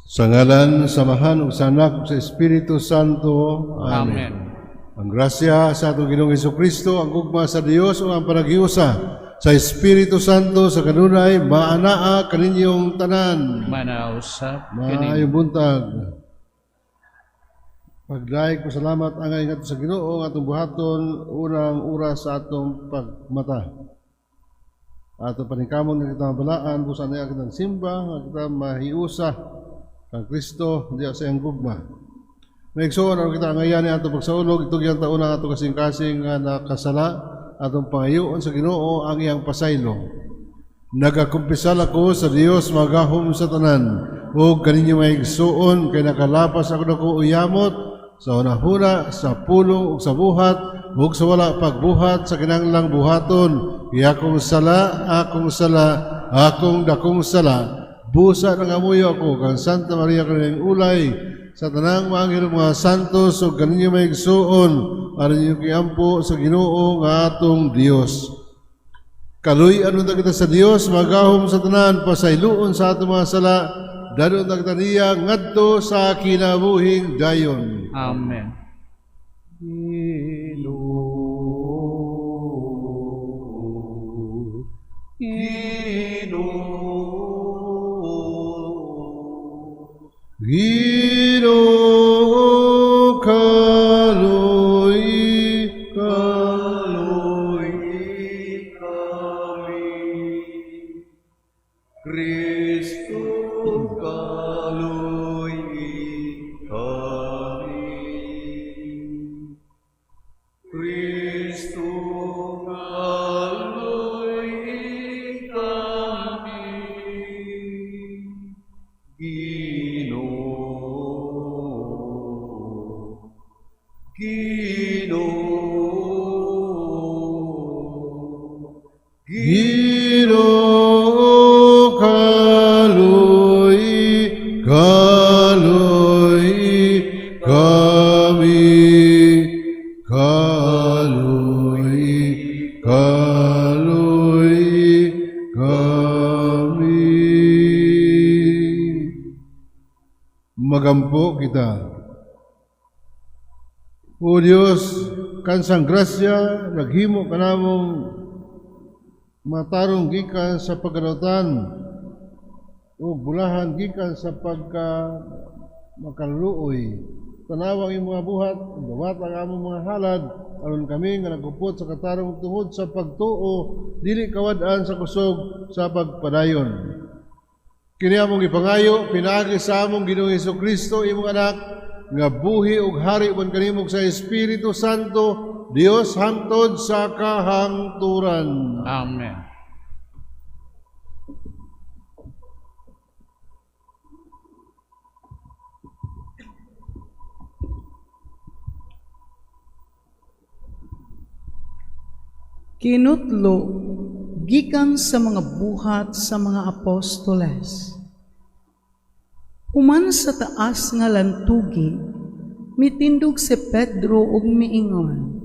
Sa ngalan, sa Amahan, ug sa Anak, ug sa Espiritu Santo. Amen. Amen. Ang grasya sa atong Ginoong Kristo, ang gugma sa Dios ug ang panaghiusa sa Espiritu Santo sa kanunay maanaa kaninyong tanan. Manausap kini. Maayong buntag. Pagdaig pasalamat angay ngadto sa Ginoo nga atong buhaton unang oras sa atong pagmata. Ato paningkamon nga kita mabalaan busa niya kitang simba nga kita mahiusa kang Kristo diya sa iyang gugma. Mga igsoon, aron kita angayan ni atong pagsaulog, itugyan ta una atong kasing-kasing nga nakasala, atong pangayoon sa Ginoo ang iyang pasaylo. Nagakumpisal ako sa Dios magahom sa tanan, ug kaninyo mga igsoon kay nakalapas ako dako uyamot sa hunahuna, sa pulong ug sa buhat, ug sa wala pagbuhat sa kinahanglang buhaton. Akong sala, akong sala, akong dakong sala. Busa nangamuyo ako kang Santa Maria kaning ulay sa tanang mga anghel, mga santos ug kaninyo mga igsoon aron inyong giampo sa Ginoo nga atong Dios. Kaluy-an unta kita sa Dios magahom sa tanan, pasayloon sa atong mga sala, dad-on ta kita niya ngadto sa kinabuhing dayon. Amen. Ginoo, Ginoo, Ginoo, kaluy kaluy kami. Kristo, kaluy kami. Kristo, kaluy kami. Ginoo, Ginoo, Ginoo, kaluy kaluy kami, kaluy kaluy kami. Magampo kita. O Dios, kansang grasya, naghimo kanamong matarong gikan sa pagkalautan o bulahan gikan sa pagka makaluoy. Tanawa ang imong mga buhat, dawat ang among mga halad, aron kami nga nagupot sa katarong tungod sa pagtuo, dili kawad-an sa kusog sa pagpadayon. Kini among ipangayo, pinaagi sa among Ginoong Kristo, imong anak, nga buhi ug hari uban kanimo sa Espiritu Santo, Dios hangtod sa kahangturan. Amen. Kinutlo gikan sa mga buhat sa mga apostoles. Human sa taas nga lantugi, mitindog si Pedro ug miingon,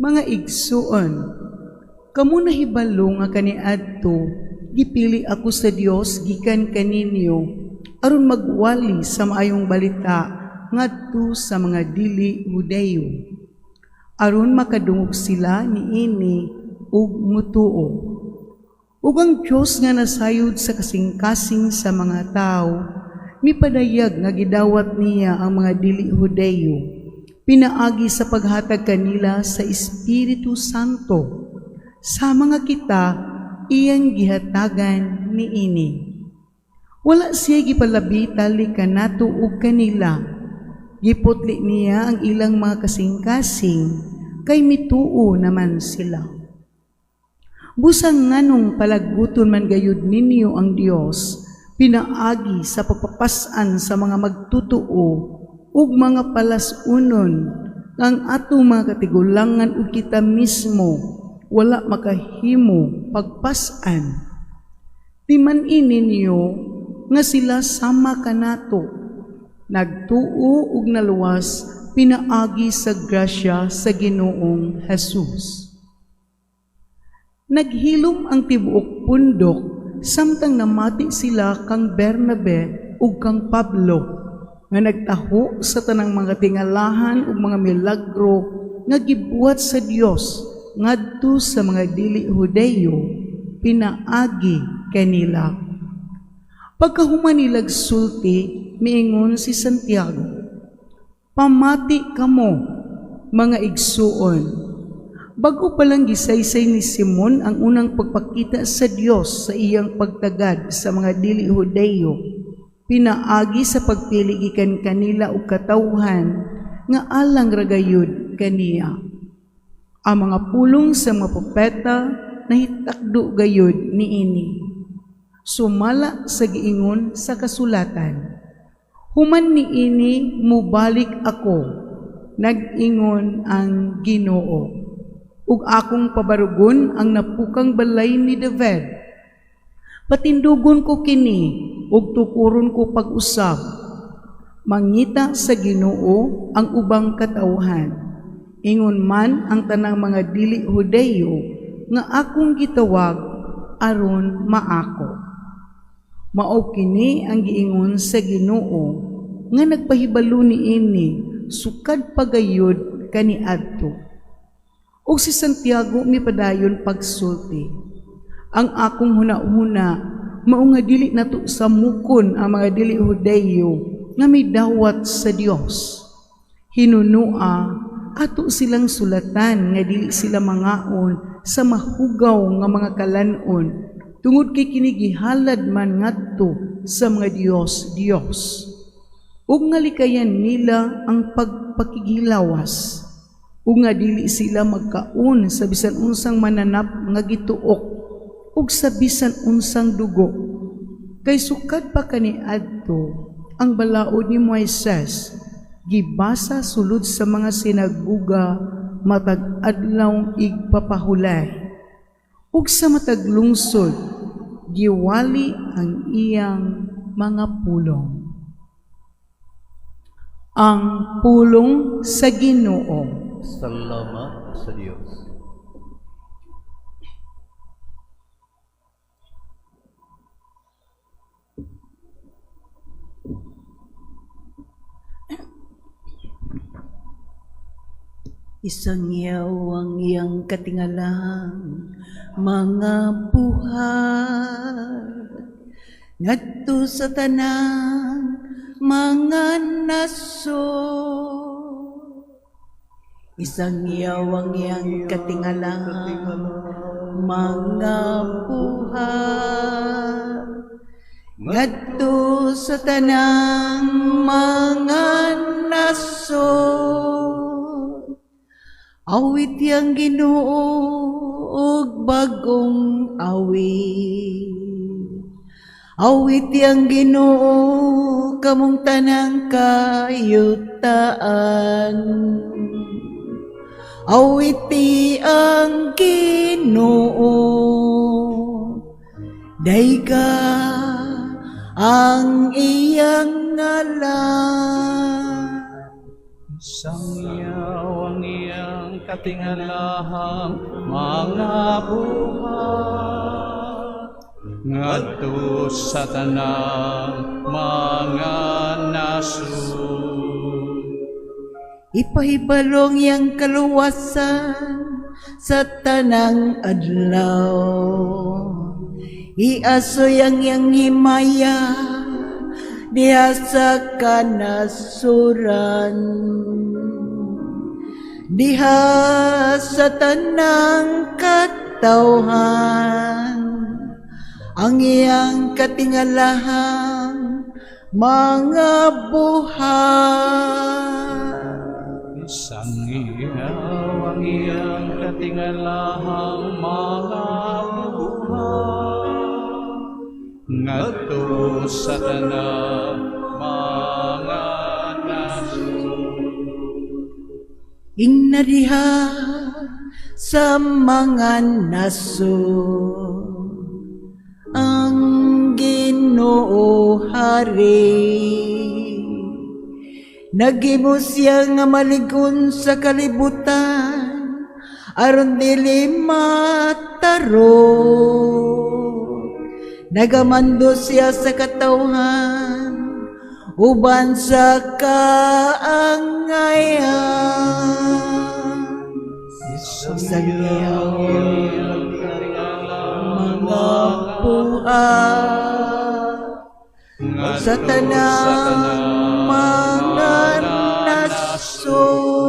"Mga igsuon, kamo nahibalo nga kaniadto gipili ako sa Dios gikan kaninyo aron magwali sa maayong balita ngadto sa mga dili Hudeyo, aron makadungog sila niini ug mutuo. Ug ang Dios nga nasayod sa kasing-kasing sa mga tawo, mipadayag nga gidawat niya ang mga dili Hudeyo pinaagi sa paghatag kanila sa Espiritu Santo, sa mga kita iyang gihatagan niini. Wala siya gipalabi tali kanato ug kanila. Giputli niya ang ilang mga kasing-kasing kay mituo naman sila. Busang nganong palaguton man gayud ninyo ang Dios pinaagi sa pagpapas-an sa mga magtutuo ug mga palas-unon ang atong mga katigulangan ug kita mismo wala makahimo pagpas-an. Timan-i ninyo nga sila sama kanato, nagtuo ug naluwas pinaagi sa grasya sa Ginoong Jesus." Naghilom ang tibuok pundok samtang namati sila kang Bernabe ug kang Pablo nga nagtaho sa tanang mga tingalahan ug mga milagro nga gibuhat sa Dios ngadto sa mga dili Hudeyo pinaagi kanila. Pagkahuman nilag sulti, miingon si Santiago, "Pamati kamo, mga igsuon. Bago pa lang gisaysay ni Simon ang unang pagpakita sa Dios sa iyang pagtagad sa mga dili Hudeyo, pinaagi sa pagpili gikan kanila og katawhan nga alang ra gayud kaniya. Ang mga pulong sa mga propeta nahitakdo gayud niini. Sumala sa giingon sa kasulatan, 'Human niini mubalik ako, nag-ingon ang Ginoo, ug akong pabarugon ang napukang balay ni David. Patindugon ko kini ug tukuron ko pag-usab. Mangita sa Ginoo ang ubang katawhan. Ingon man ang tanang mga dili Hudeyo nga akong gitawag aron maako.' Mao kini ang giingon sa Ginoo nga nagpahibalo niini sukad pa gayud kaniadto." Ug si Santiago mipadayon pagsulti, "Ang akong hunahuna mao nga dili nato samukon ang mga dili Hudeyo nga midawat sa Dios. Hinunua ato silang sulatan nga dili sila mangaon sa mahugaw nga mga kalan-on tungod kay kini gihalad man ngadto sa mga Dios Dios. Ug nga likayan nila ang pagpakighilawas, ug nga dili sila magkaon sa bisan unsang mananap nga gituok ug sa bisan unsang dugo. Kay sukad pa kaniadto ang balaod ni Moises gibasa sulod sa mga sinaguga matag adlaw igpapahulay, ug sa matag lungsod giwali ang iyang mga pulong." Ang pulong sa Ginoo. Salamat sa Dios. Isangyaw ang iyang katingalahang mga buhat ngadto sa tanang mga nasod. Isangyaw ang iyang katingalahang mga buhat ngadto sa tanang mga nasod. Awit ang Ginoo og bagong awit. Awit ang Ginoo kamong tanang kayutaan. Awiti ang Ginoo. Dayga ang iyang ngalan. Isangyaw ang iyang katingalahang mga buhat ngadto sa tanang mga nasod. Ipahibalo ang iyang kaluwasan sa tanang adlaw. Iasoy ang iyang himaya diha sa kanasuran. Diha sa tanang katawhan ang iyang katingalahang mga buhat. Isangyaw ang iyang katingalahang mga buhat ngadto sa tanang mga nasod. Ingna diha sa mga nasod ang Ginoo hari. Naghimo siya nga malig-on sa kalibutan aron dili matarok. Nagamando siya sa katawhan. uban sa kaangayan. Sa iyang mga buhat sa tanang mga nasod.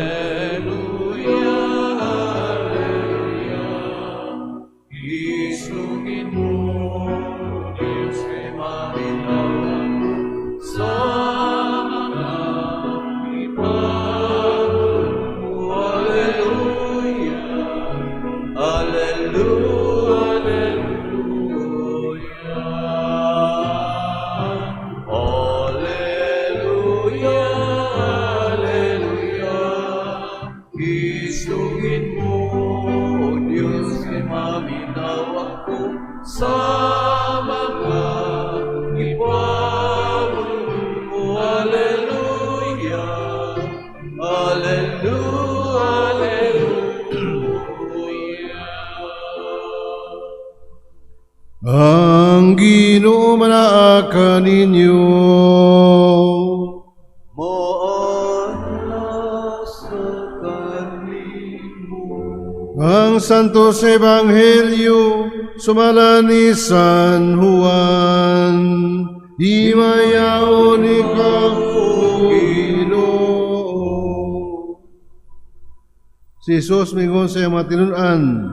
Alleluia, Alleluia. Isugid mo, Diyos, kay maminaw ako sa mga ipagulong mo. Alleluia, Alleluia, Alleluia. Alleluia, Alleluia. Isugid mo, Diyos, kay maminaw ako sa mga ipagulong mo. Alleluia, Alleluia, Alleluia. Ang Ginoo manaa kaninyo. Maana sa kanimo. Ang Santos Ebanghelyo sumala ni San Juan. Himayaon ikaw, O Ginoo. Si Jesus mingon sa iyang mga tinun-an,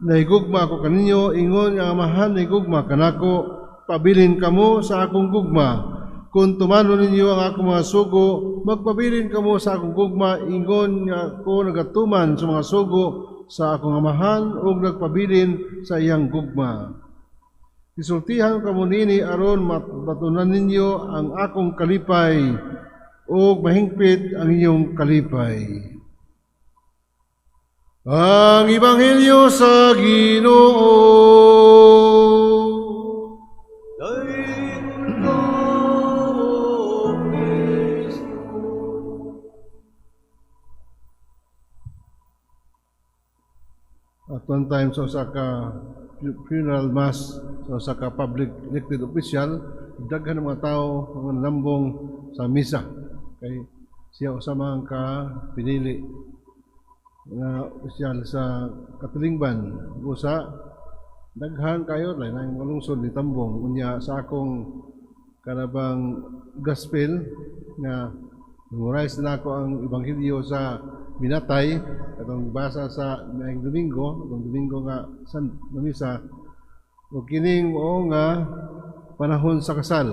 "Nahigugma ako kaninyo, ingon nga Amahan nahigugma kanako, pabilin kamo sa akong gugma. Kung tumanon ninyo ang akong mga sugo, magpabilin kamo sa akong gugma, ingon nga ako nagatuman sa mga sugo sa akong Amahan ug nagpabilin sa iyang gugma. Gisultihan kamo nini aron matunan ninyo ang akong kalipay ug mahingpit ang inyong kalipay." Ang Ebanghelyo sa Ginoo. Dayon ka, O Kristo. At one time sa usa ka funeral mass sa usa ka public elected official, daghan ng mga tao ang nambong sa misa kay siya usa man ka pinili nga opisyal sa katilingban. Usa daghan kayo lain ang mga lungsod ni tambong. Unya sa akong kanabang gospel nga memorize na ako ang ebanghelyo sa minatay atong basa sa naing Domingo, atong Domingo nga san misa, ug kining mao nga panahon sa kasal.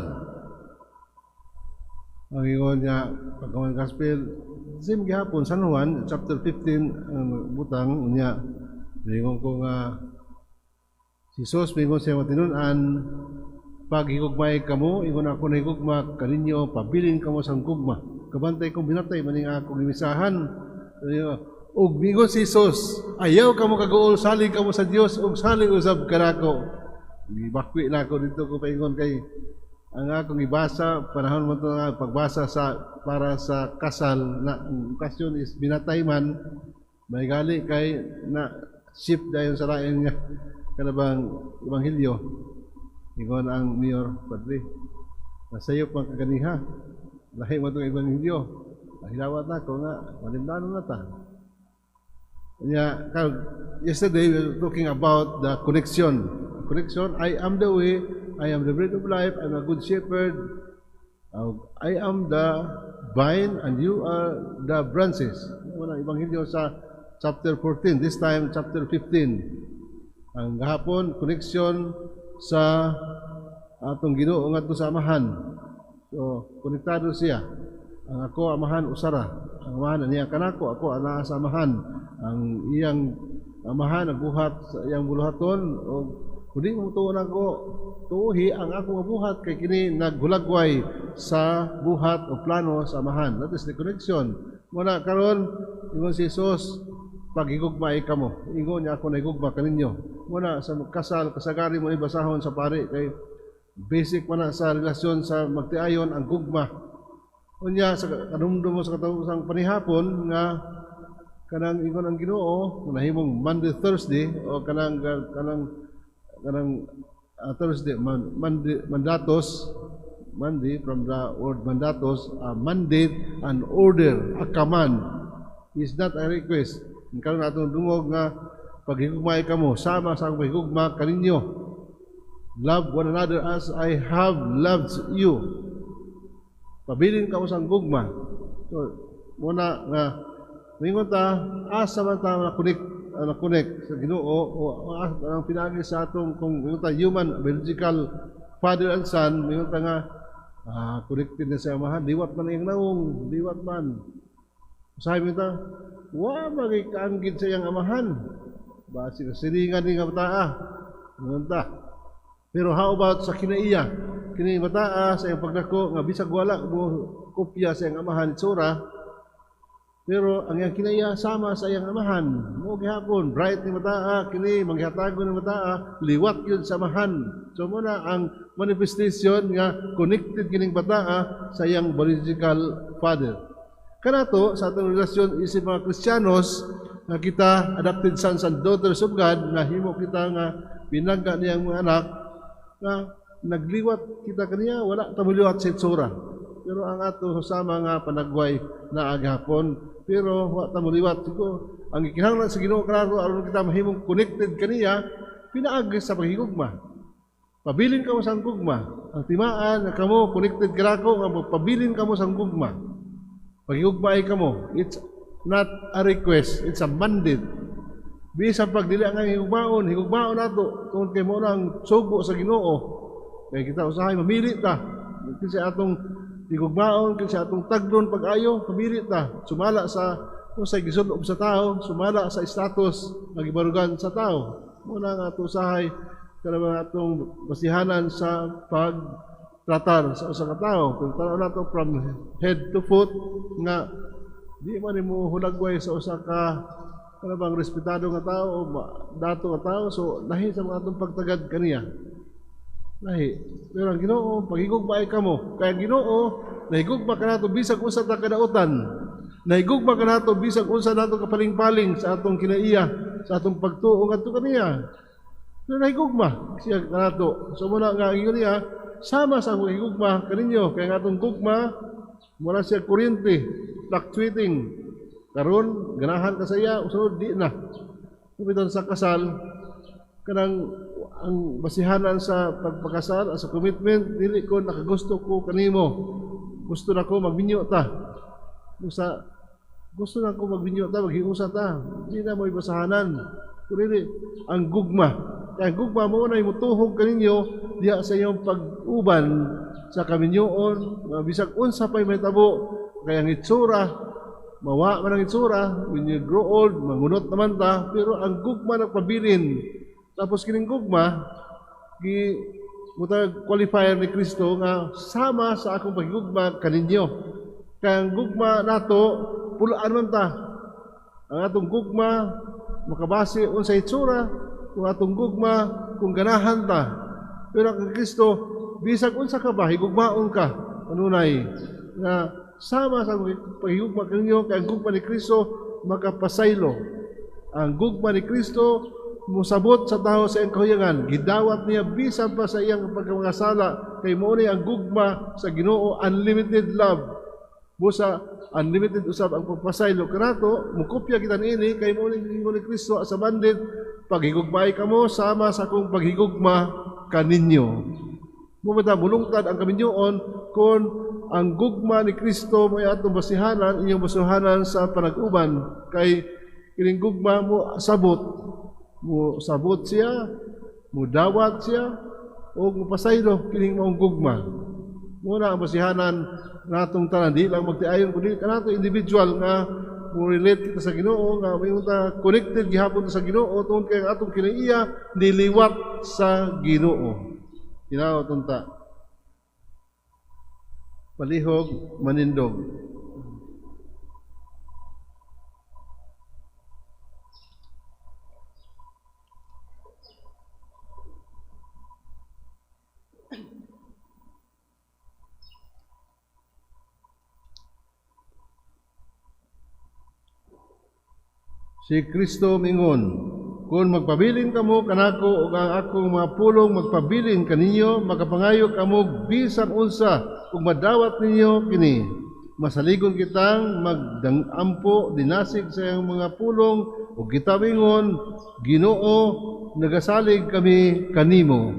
Ang ingon niya pagkaman gospel same gihapon San Juan chapter 15 ang butang. Unya ingon ko nga si Jesus mingon sa mga tinun-an, "Paghigugmay kamo ingon ako nahigugma kaninyo, pabilin kamo sa gugma." Kabantay kong binatay maning akong gimisahan. Ug mingon si Jesus, "Ayaw kamo kaguol, salig kamo sa Dios ug salig usab kanako." Gibakwi na ako dito ko paingon kay ang akong ibasa panahon mo to nga pagbasa sa para sa kasal na ang okasyon is binatay man, may gali kay na shift dayon sa lain nga kanabang ebanghelyo. Ingon ang mayor, "Padre, nasayop man kaganiha, lahi mo itong ebanghelyo." Hilawat na ako nga malimdano na ta. Nya, yesterday we were talking about the connection. Connection, I am the way, I am the bread of life, I am a good shepherd, I am the vine and you are the branches. Wala ebanghelyo sa chapter 14, this time chapter 15. Ang gahapon, connection sa atong Ginoo ngadto sa Amahan. So, konektado siya. Ang ako Amahan usara. Ang Amahan niya kanako, ako anaa sa Amahan. Ang iyang Amahan nagbuhat sa iyang buluhaton og kung di mo tuon ako, tuuhi ang akong buhat kay kini naghulagway sa buhat o plano sa Amahan. That is the connection. Muna karon ingon si Jesus, "Paghigugmaay kamo ingon niya ako nahigugma kaninyo." Muna sa kasal kasagari mo ibasahon sa pari kay basic man na sa relasyon sa magtiayon ang gugma. Unya sa kanumdum mo sa katapusang panihapon nga kanang ingon ang Ginoo nahimong Monday, Thursday o kanang kanang kanang Thursday Monday, mandatos, Monday from the word mandatos, a mandate, an order, a command, is not a request. Karon atong dungog nga paghigugmaay kamo sama sa akong paghigugma kaninyo. Love one another as I have loved you. Pabilin kamo sa gugma. So muna nga mingon ta, asa man ta na connect sa Ginoo o ang pinagi sa atong, kung mingon ta human biological father and son, mingon ta nga connected na sa amahan, liwat man iyang naong, liwat man. Usahay mingon ta, wa magay kaanggid sa iyang amahan. Basi silingan ni nga bataa. Mingon ta. Pero how about sa kinaiya? Kini bataa sa iyang pagdako nga bisag wala mo kopya sa iyang amahan itsura, pero ang iyang kinaiya sama sa iyang amahan. Mo gihapon, bright ni bataa, kini manghatagon ni bataa, liwat yun sa amahan. So muna ang manifestation nga connected kining bataa sa iyang biological father. Kanato sa atong relasyon isip mga Kristiyanos nga kita adopted sons and daughters of God, na himo kita nga pinangga niyang mga anak, nga nagliwat kita kaniya, wala ta moliwat sa itsura. Pero ang ato sama nga panagway na agapon, pero wa ta moliwat. Siguro ang gikinahanglan sa Ginoo klaro aron kita mahimong connected kaniya, pinaagi sa paghigugma. Pabilin kamo sa gugma. Ang timaan nga kamo connected kanako nga pabilin kamo sa gugma. Paghigugmaay kamo. It's not a request, it's a mandate. Bisan pag dili ang higugmaon, higugmaon nato tungod kay mao ang sugo sa Ginoo. Kay kita usahay mamili ta. Kinsa atong higugmaon, kinsa atong tagdon pag-ayo, mamili ta. Sumala sa unsay gisul-ob sa tao, sumala sa status nga gibarugan sa tao. Muna nga ato usahay kanang atong basihanan sa pagtratar sa usa ka tawo. Kung tanaw nato from head to foot nga di man nimo hulagway sa usa ka kanang respetado nga tao o dato nga tao, so lahi sa mga atong pagtagad kaniya. Lahi. Pero ang Ginoo, paghigugma ay kamo. Kaya ang Ginoo, nahigugma kanato bisag unsa ta kadautan. Nahigugma kanato bisag unsa nato kapaling-paling sa atong kinaiya, sa atong pagtuo ngadto kaniya. Pero nahigugma siya kanato. So muna nga ingon niya, sama sa akong higugma kaninyo. Kaya nga atong gugma, mura siya kuryente, fluctuating. Karon ganahan ka sa iya, usunod di na. Kumiton sa kasal, kanang ang basihanan sa pagpakasal, sa commitment, dili ko nakagusto ko kanimo. Gusto na ko magminyo ta. Gusto, gusto na ko magminyo ta, maghiusa ta. Di na mo ibasahanan. Kundi ang gugma. Kaya ang gugma mo na imutuhog kaninyo diha sa iyong pag-uban sa kaminyoon, nga bisag unsa pa'y mahitabo, kaya ang itsura, mawa man ang itsura, when you grow old, mangunot naman ta, pero ang gugma nagpabilin. Tapos kining gugma, gi mutag qualifier ni Kristo nga sama sa akong paghigugma kaninyo. Kaya ang gugma nato, pulaan man ta. Ang atong gugma makabase unsa itsura, kung atong gugma kung ganahan ta. Pero ang Kristo, bisag unsa ka ba, higugmaon ka kanunay nga sama sa paghigugma kaninyo. Kay ang gugma ni Kristo makapasaylo. Ang gugma ni Kristo musabot sa tao sa iyang kahuyangan. Gidawat niya bisan pa sa iyang pagkamakasala. Kay mao ni ang gugma sa Ginoo, unlimited love. Busa unlimited usab ang pagpasaylo kanato, mukopya kita niini kay mao ni giingon ni Kristo sa mandate, paghigugmaay kamo sama sa akong paghigugma kaninyo. Mo ba mulungtad ang kaminyoon kung ang gugma ni Kristo mo atong basihanan, inyong basihanan sa panag-uban, kay kining gugma mo sabot, mo sabot siya, mo dawat siya, o mo pasaylo kining maong gugma. Muna ang basihanan natong tanan, di lang magtiayon kundi kanato individual nga mo relate kita sa Ginoo, nga may ta connected gihapon ta sa Ginoo tungod kay ang atong kinaiya niliwat sa Ginoo. Hinaot unta. Palihog manindog. Si Kristo mingon, "Kung magpabilin kamo kanako ug ang akong mga pulong magpabilin kaninyo, makapangayo kamo bisan unsa ug madawat ninyo kini." Masaligon kitang magdangampo dinasig sa iyang mga pulong ug kita mingon, "Ginoo, nagasalig kami kanimo."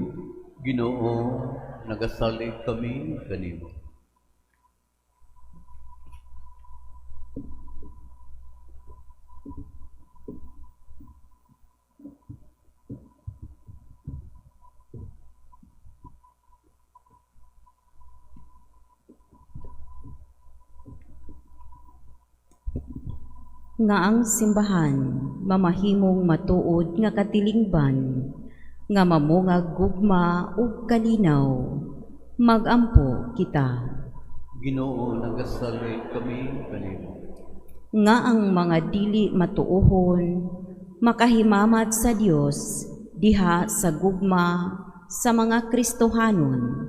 Ginoo, nagasalig kami kanimo. Nga ang simbahan mamahimong matuod nga katilingban, nga mamungag gugma ug kalinaw, magampo kita. Ginoo, nagasalig kami kanimo. Nga ang mga dili matuohon makahimamat sa Dios diha sa gugma sa mga Kristohanon,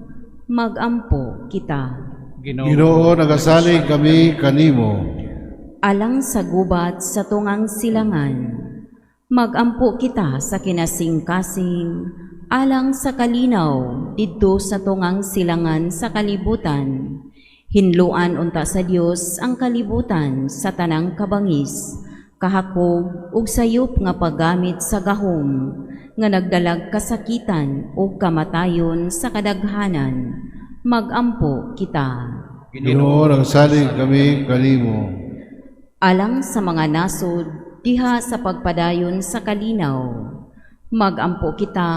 magampo kita. Ginoo, nagasalig kami kanimo. Alang sa gubat sa tungang silangan, magampo kita sa kinasingkasing alang sa kalinaw didto sa tungang silangan sa kalibutan. Hinluan unta sa Dios ang kalibutan sa tanang kabangis, kahakog ug sayop nga paggamit sa gahom nga nagdalag kasakitan ug kamatayon sa kadaghanan. Magampo kita. Ginoo, nagasalig kami kanimo. Alang sa mga nasod diha sa pagpadayon sa kalinaw, magampo kita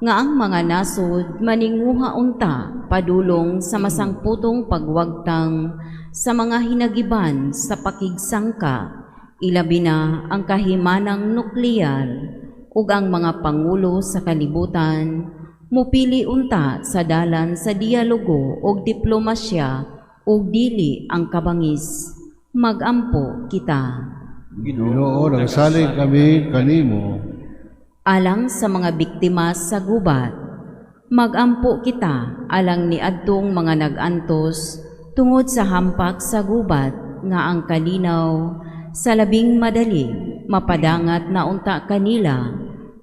nga ang mga nasod maninguha unta padulong sa masangputong pagwagtang sa mga hinagiban sa pakigsangka, ilabi na ang kahimanang nuklear ug ang mga pangulo sa kalibutan mupili unta sa dalan sa dialogo ug diplomasya ug dili ang kabangis. Magampo kita. Ginoo, nagasalig kami kanimo. Alang sa mga biktima sa gubat, magampo kita alang niadtong mga nag-antos tungod sa hampak sa gubat nga ang kalinaw sa labing madali mapadangat na unta kanila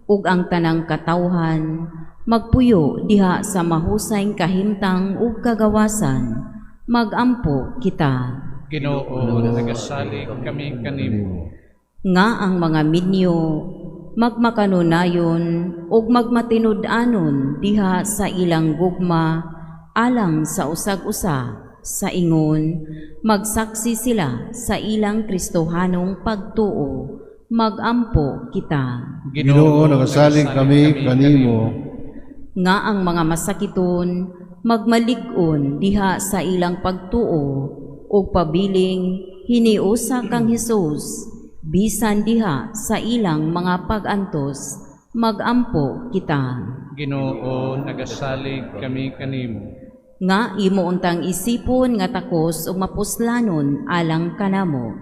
ug ang tanang katawhan magpuyo diha sa mahusay kahimtang ug kagawasan. Magampo kita. Ginoo, nagasalig kami kanimo. Nga ang mga minyo magmakanunayon ug magmatinud-anon diha sa ilang gugma alang sa usag-usa sa ingon magsaksi sila sa ilang Kristohanong pagtuo. Magampo kita. Ginoo, nagasalig kami kanimo. Nga ang mga masakiton magmalig-on diha sa ilang pagtuo ug pabiling hiniusa kang Hesus bisan diha sa ilang mga pag-antos. Magampo kita. Ginoo, nagasalig kami kanimo. Nga imo untang isipon nga takos ug mapuslanon alang kanamo,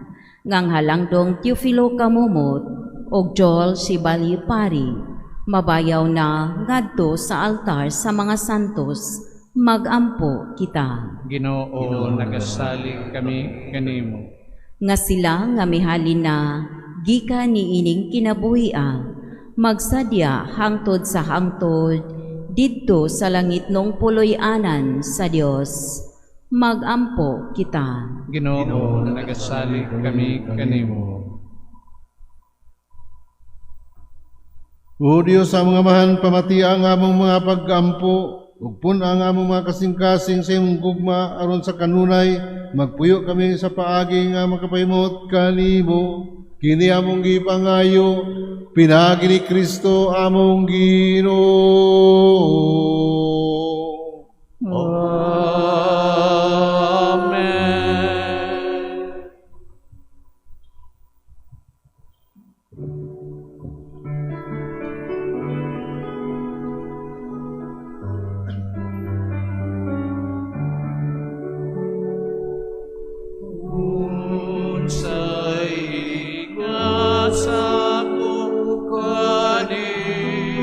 ngang halangdong Teofilo Camomot ug Joel Sibali Pari mabayaw na ngadto sa altar sa mga santos. Magampo kita. Ginoo, nagasalig kami kanimo. Nga sila nga mihalin na gikan niining kinabuhia magsadya hangtod sa hangtod didto sa langit nong puloy-anan sa Dios. Magampo kita. Ginoo, nagasalig kami kanimo. O Dios, sa mga amahan, pamatia ang among mga paggampo ug pun-a ang among mga kasing-kasing sa imong gugma aron sa kanunay magpuyo kami sa paagi nga makapahimot kanimo. Kini among gipangayo pinaagi ni Kristo among Ginoo. Amen. Unsay igasa ko kanimo,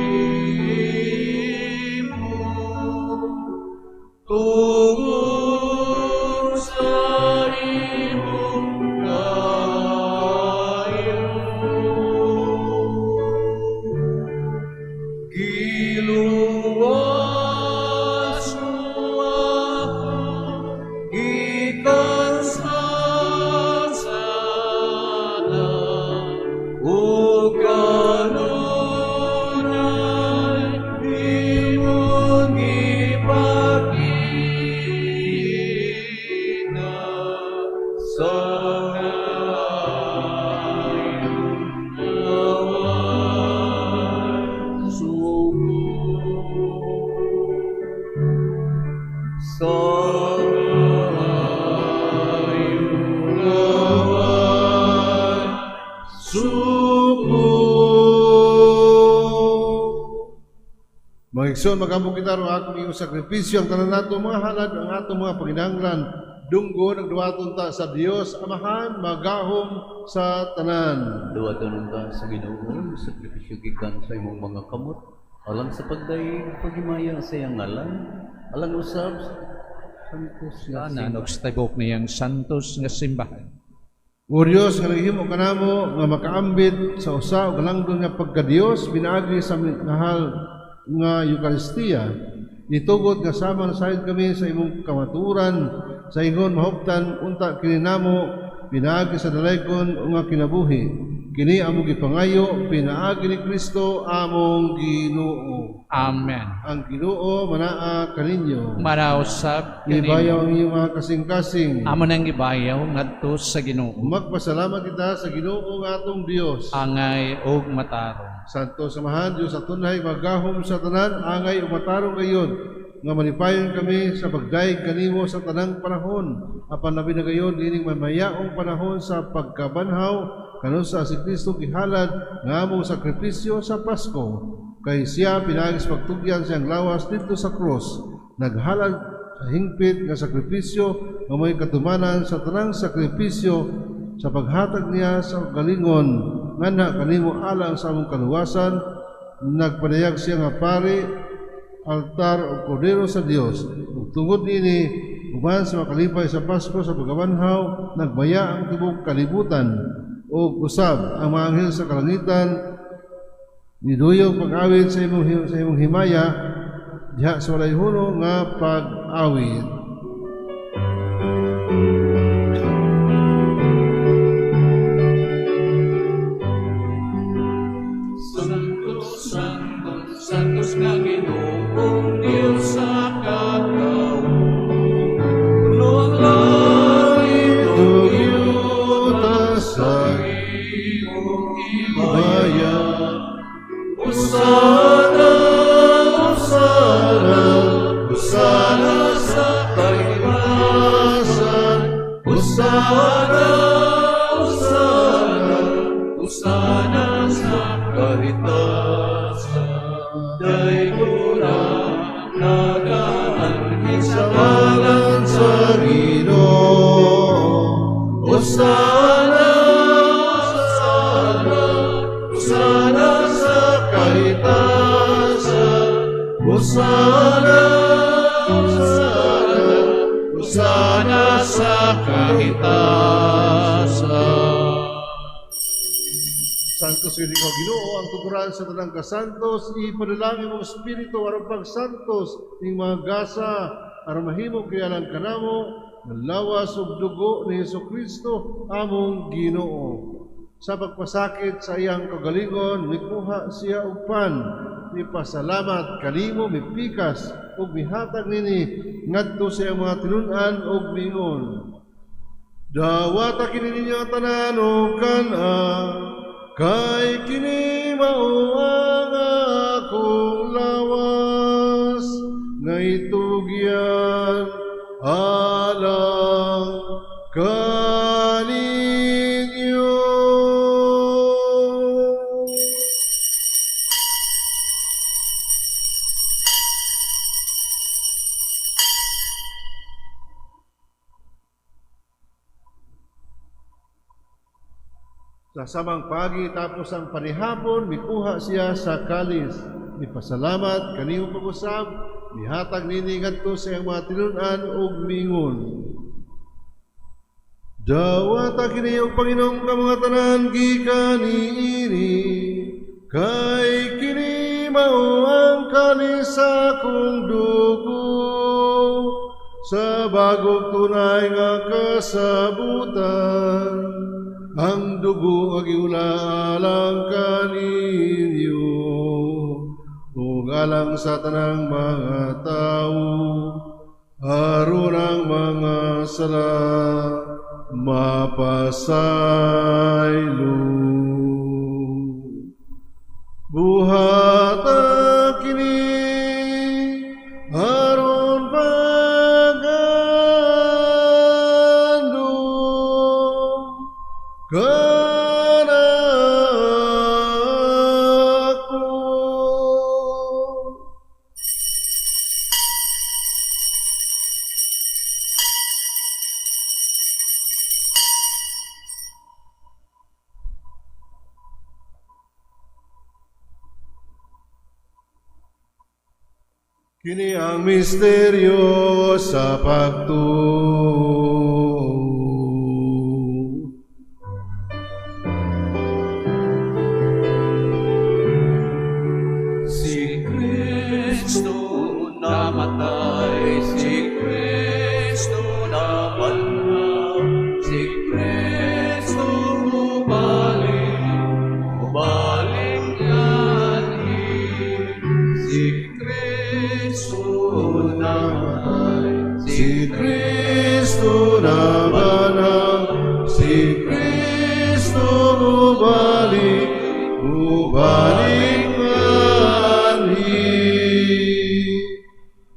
Mga igsoon, mag-ampo kita aron akong iyong sakripisyo, ang tanan nato mga halad, ang atong mga panginahanglan, dunggo nagduwaton ta sa Dios Amahan, magahom sa tanan. Duwaton ta sa Ginoo, sakripisyo gikan sa imong mga kamot, alang sa pagdayeg, paghimaya sa iyang ngalan, alang usab santos nga Tanan og sa tibuok niyang santos nga simbahan. O Dios, nga naghimo kanamo nga makaambit sa usa og langdon nga pagkadios pinaagi sa mahal nga Eukaristiya, itugot nga sama nasayod kami sa imong kamatuoran, sa ingon mahuptan unta kini namo pinaagi sa dalaygon nga kinabuhi. Kini among gipangayo pinaagi ni Kristo among Ginoo. Amen. Ang Ginoo manaa kaninyo. Manausab Ibayaw kanimo. ang iyong mga kasing-kasing. Amo nang gibayaw ngadto sa Ginoo. Magpasalamat kita sa Ginoo nga atong Dios. Angay og matarong. Santo Samahan, Diyos at tunay, magahom sa tanan, angay o matarong gayon, nga malipayon kami sa pagdayeg kanimo sa tanang panahon. Apan labi na gayon, nining mamayaong panahon sa pagkabanhaw, kanusa si Kristo gihalad nga among sakripisyo sa Pasko. Kay siya pinaagi sa pagtugyan siyang lawas didto sa krus, naghalad sa hingpit nga sakripisyo nga may katumanan sa tanang sakripisyo sa paghatag niya sa galingon nganha kanimo alang sa among kaluwasan. Nagpadayag siya nga pari, altar o kordero sa Dios. Ug tungod niini, uban sa makalipay sa Pasko sa pagkabanhaw, nagbaya ang tibuok kalibutan ug usab ang mga anghel sa kalangitan niduyog pag-awit sa imong himaya diha sa walay huno nga pag-awit. Santo, Santo, Santos nga Ginoong Diyos sa kagaw. Puno ang langit ug yuta sa imong himaya. Hosana, Hosana, Hosana sa kahimatasan. Hosana, Hosana, Hosana sa kahitasan. Daiguna nagaanhi sa Ngalan sa Ginoo. Hosana, Hosana, Hosana sa kahitasan. Hosana, Hosana, Hosana sa kahitasan. Santos yun ikaw Ginoo, ang tuguran sa tanang kasantos, ipadalangin mong espiritu aron pagsantos ning mga gasa aron mahimo kay alang kanamo ng lawas ug dugo ni Hesukristo among Ginoo. Sa pagpasakit sa iyang kagalingon, mikuha siya og pan, mipasalamat kanimo, mipikas ug mihatag nini ngadto sa iyang mga tinun-an ug miingon: Dawata kini ninyo ang tanan ug kan-a, kay kini mao ang akong lawas nga itugyan alang kaninyo. Sa samang pagi tapos ang panihapon, mikuha siya sa kalis. Mipasalamat kanimo pag-usab, mihatag nini ngadto sa iyang mga tinun-an ug miingon: Dawata kini og Panginoong ka mga tanan gikan niini, kay kini mao ang kalis sa akong dugo sa bagong tunay nga kasabutan. Ang dugo ang giula alang kaninyo ug alang sa tanang mga tawo, aron ang mga sala mapasaylo. Buhata kini aron pagandom kanako. Kini ang misteryo sa pagtuo. Si Kristo namatay, si Kristo nabanhaw, si Kristo bumalik, bumalik nganhi. Si Kristo namatay, Si Kristo nabanhaw, si Kristo bumalik, bumalik nganhi.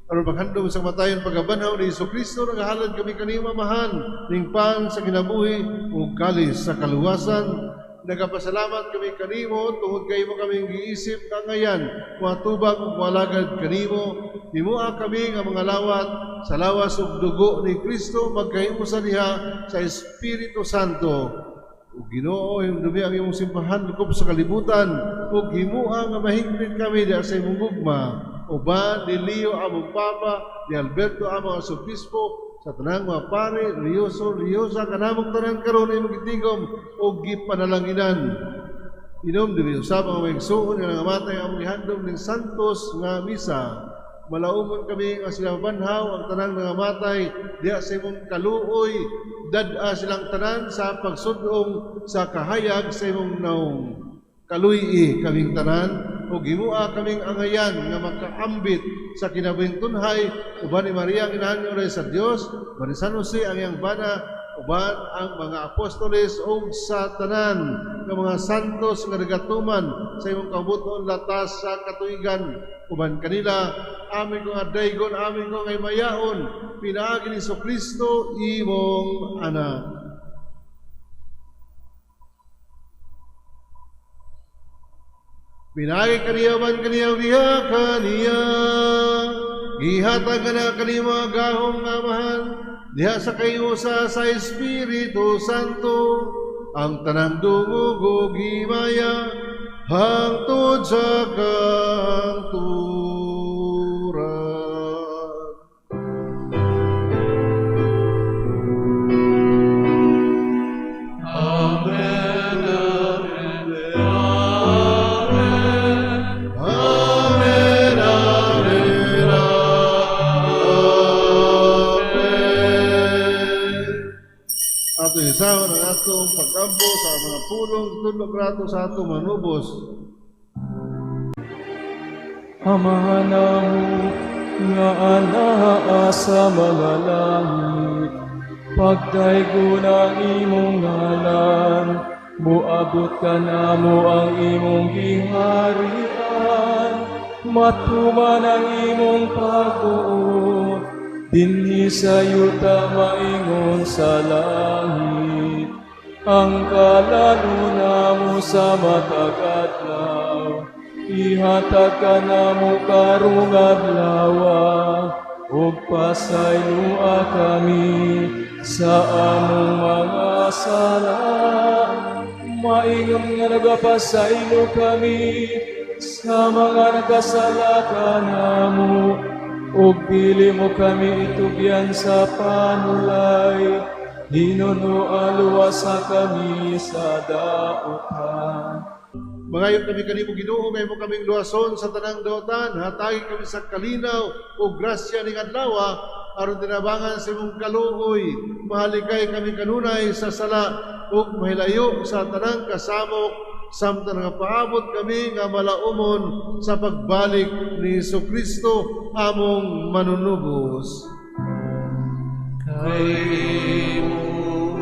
Aron paghandom sa kamatayon pagkabanhaw ni Hesus Kristo, nagahalad kami kanimo Amahan ning pan sa kinabuhi ug kalis sa kaluwasan. Nagapasalamat kami kanimo tungod kay imo kaming giisip kangayan, moatubag ug moalagad kanimo. Himoa kami nga mga lawat sa lawas ug dugo ni Kristo magkahimo sa diha sa Espiritu Santo. Ug Ginoo, hinumdumi ang imong simbahan lukop sa kalibutan ug himoa nga mahingpit kami diha sa imong gugma. Uban ni Leo among Papa, ni Alberto among Arsobispo, sa tanang mga pare, religyoso, relihiyosa, kanamong tanan karon imong gitigom ug gipanalanginan. Inom dumi usab ang mga igsuon nga nangamatay among gihandom ning santos nga misa. Malaumon kami nga sila mabanhaw ang tanang nangamatay diha sa imong kaluoy, dad-a silang tanan sa pagsud-ong sa kahayag sa imong naong. Kaluy-i kaming tanan ug himoa kaming angayan nga makaambit sa kinabuhing tunhay uban ni Maria ang inahan nga sa Dios, uban ni San Jose ang iyang bana, uban ang mga apostoles ug sa tanan nga mga santos nga nagatuman sa imong kabubut-on latas sa katuigan. Uban kanila amin kong adaygon, amin kong himayaon, pinaagi ni Jesucristo imong anak. Pinaagi kaniya man kaniya diha kaniya, gihatag na kanimo ang gahom nga Amahan diha sa kayusa sa Espiritu Santo, ang tanang dungog ug himaya hangtod sa kangturan. Amen, amen, amen. Amen, amen, amen. Ato isahon ang atong pag-ampo sa mga pulong tudlo krato sa atong manubos. Amahan namo nga anaa sa mga langit, pagdaygon ang imong ngalan, moabot kanamo ang imong giharian, matuman ang imong pagbuot, dinhi sa yuta maingon sa langit. Ang kalaluna namo sa matag adlaw, ihatag kanamo karong adlawa, ug pasayloa kami sa among mga sala, maingon nga nagapasaylo kami sa mga nagkasala kanamo, ug dili mo kami itugyan sa panulay, hinunoa luwasa kami sa dautan. Mangayo kami kanimo Ginoo, mahimo kaming luwason sa tanang daotan, hatagi kami sa kalinaw ug grasya ning adlaw aron tinabangan sa imong kaluoy, mahalikay kami kanunay sa sala ug mahilayo sa tanang kasamok samtang nagapaabot kami nga malaumon sa pagbalik ni Hesukristo among manunubos. Kay imo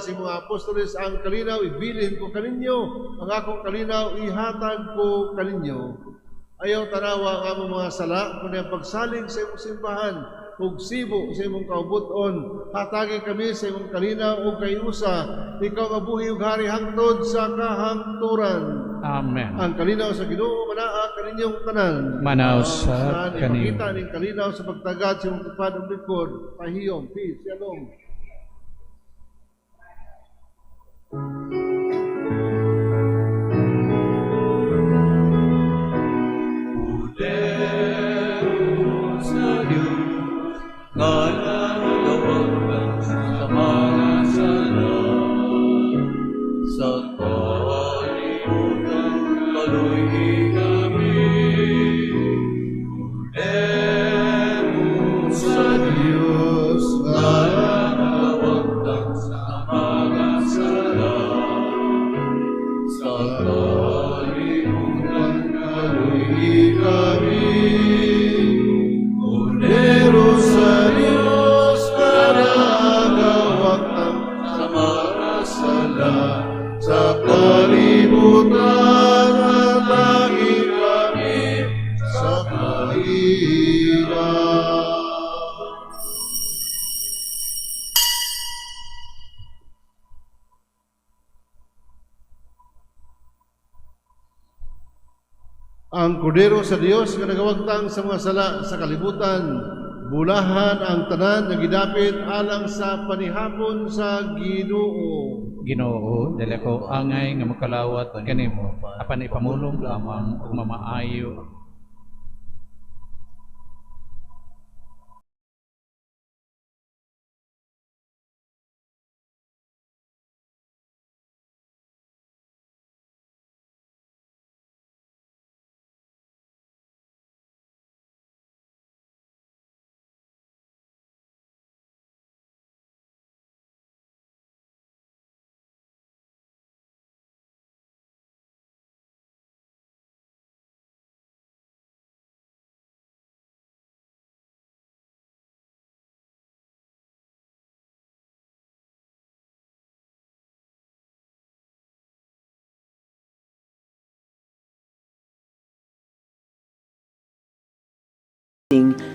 sa imong mga apostoles, "Ang kalinaw ibilin ko kaninyo, ang akong kalinaw ihatag ko kaninyo." Ayaw tanawa ang among mga sala, kundi ang pagsalig sa imong simbahan, ug sibo sa imong kaubuton. Hatagi kami sa imong kalinaw ug kayusa. Ikaw mabuhi ug hari hangtod sa kahangturan. Amen. Ang kalinaw sa Ginoo manaa kaninyong tanan. Manaa usab Saan kanimo. ipakita ning kalinaw sa pagtagad sa imong tupad ug lingkod. Pahiyom, peace, shalom. Kordero sa Diyos, nga nagawagtang sa mga sala. Sa kalibutan, kaluy-i kami. Kordero sa Diyos nga nagawagtang sa mga sala. Sa kalibutan, kaluy-i kami. Kordero sa Diyos nga nagawagtang sa mga sala. Sa kalibutan, hatagi kami sa kalinaw. Ang kordero sa Dios nga nagawagtang sa mga sala sa kalibutan, bulahan ang tanan nga gidapit alang sa panihapon sa Ginoo. Ginoo, dili ko angay nga mokalawat kanimo, apan ipamulong lamang ug mamaayo.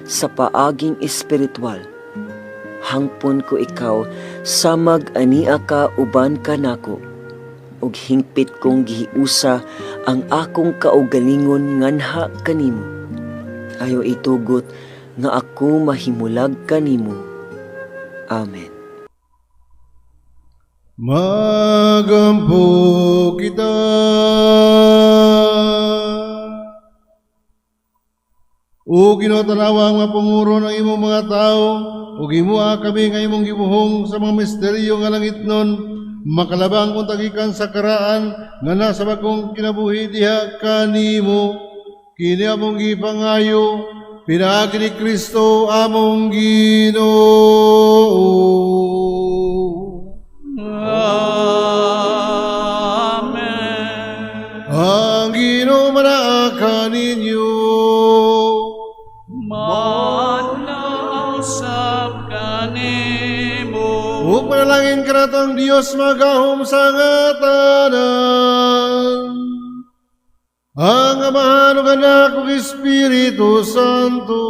Sa paaging espiritual. Hangpon ko ikaw samag ania ka uban kanako ug hingpit kong gihiusa ang akong kaugalingon nganha kanimo. Ayaw itugot nga ako mahimulag kanimo. Amen. Magampo kita. O Ginoo, tanawa ang mapunguro ng imong mga tao, ug himoa kami nga imong gibuhong sa mga misteryo nga langitnon, makalabang unta gikan sa karaan nga nasa bagong kinabuhi diha kanimo. Kini among gipangayo pinaagi ni Kristo among Ginoo. Amen. Ang Ginoo manaa kaninyo. Manaa usab kanimo. Ug manalangin kanato ang Dios magahom sa nga tanan. Ang Amahan ug Anak ug Espiritu Santo.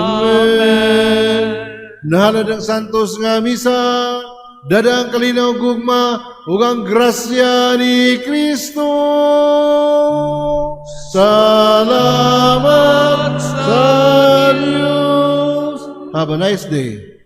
Amen. Nahalad ang santos nga misa, dada ang kalinaw gugma ug ang grasya ni Kristo. Salamat sa Diyos. Have a nice day.